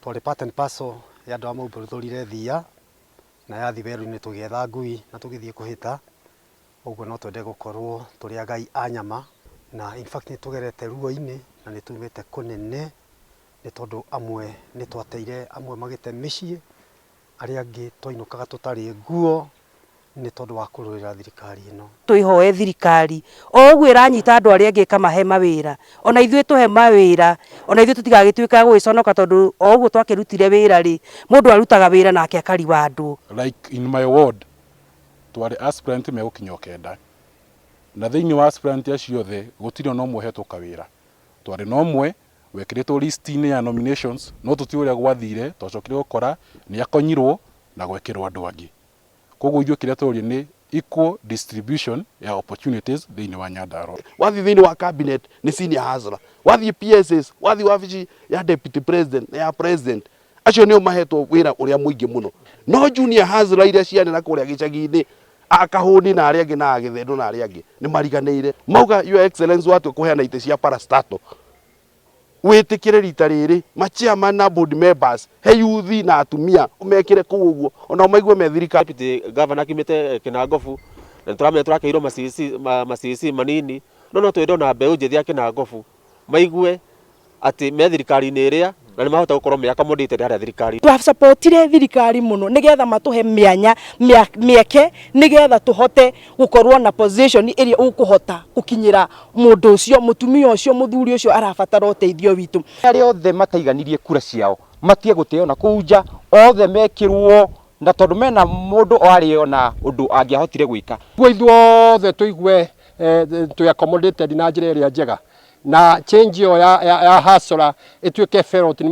Twarĩ part and parcel ya andũ arĩa maumbuthũrire thiia na yathi werũ-inĩ tũgĩetha ngui na tũgĩthiĩ kũhĩta. Ũguo no twende gũkorwo tũrĩ agai a nyama na in fact nĩ tũgerete ruo-inĩ na nĩ tumĩte kũnene nĩ tondũ amwe nĩ twateire, amwe magĩte mĩciĩ, arĩa angĩ twainũkaga tũtarĩ nguo nĩ tondũ wa kũrũĩrĩra thirikari ĩno. Twĩhoe thirikari o ũguo ĩranyita andũ arĩa angĩ ĩkamahe mawĩra, ona ithuĩ tũhe mawĩra, ona ithuĩ tũtigagĩtuĩke a gũgĩconoka tondũ o ũguo twakĩrutire wĩra rĩ, mũndũ arutaga wĩra nake akariwandwo. Like in my ward twarĩ aspirant megũkinya o 9, na thĩinĩ wa aspirant acio othe gũtirĩ ona ũmwe ũhetwo kawĩra. Twarĩ na ũmwe wekĩrĩtwo list-inĩ ya nominations, no tũtiũĩ ũrĩa gwathire, twacokire gũkora nĩ akonyirwo na gwekĩrwo andũ angĩ. Koguo ithuĩ kĩrĩa tũroria nĩ equal distribution ya opportunities thĩinĩ wa Nyandarua. Wathiĩ thĩinĩ wa cabinet nĩ senior hustler, wathiĩ PSs, wathiĩ wabici ya deputy president na ya president, acio nĩo mahetwo wĩra ũrĩa mũingĩ mũno. No junior hustler iria ciarĩ na kũrĩa gĩcagi-inĩ, a Kahũni na arĩa angĩ na a Gĩthendũ na arĩa angĩ nĩ mariganĩire. Mauga Your Excellency watua kũheana itĩ cia parastatal, wĩtĩkĩre rita rĩrĩ ma chairman na board members he youth na atumia ũmekĩre kũu ũguo onao maigue me thirikari. Deputy governor akiumĩte Kĩnangobu na nĩtũramenya tũrakeirwo ma CC manini, no no twende ona mbeũ njĩthĩ ya Kĩnangobu maigue atĩ me thirikari-inĩ ĩrĩa na nĩ mahota gũkorwo me accommodated harĩa thirikari. Twasapotire thirikari muno nigetha matuhe mianya mieke nigetha tuhote gukorwo na position ĩrĩa ũkũhota gũkinyĩra mũndũ ũcio, mũtumia ũcio, mũthuri ũcio arabatara ũteithio witũ. Arĩa othe mataiganirie kura ciao matige gũteo na kũu nja, othe mekĩrwo na tondũ mena mũndũ arĩ ona ũndũ angĩahotire gwĩka. Guo ithuothe tũigue twĩ accommodated na njĩra ĩrĩa njega na change ĩyo ya hustler ĩtuĩke felt nĩ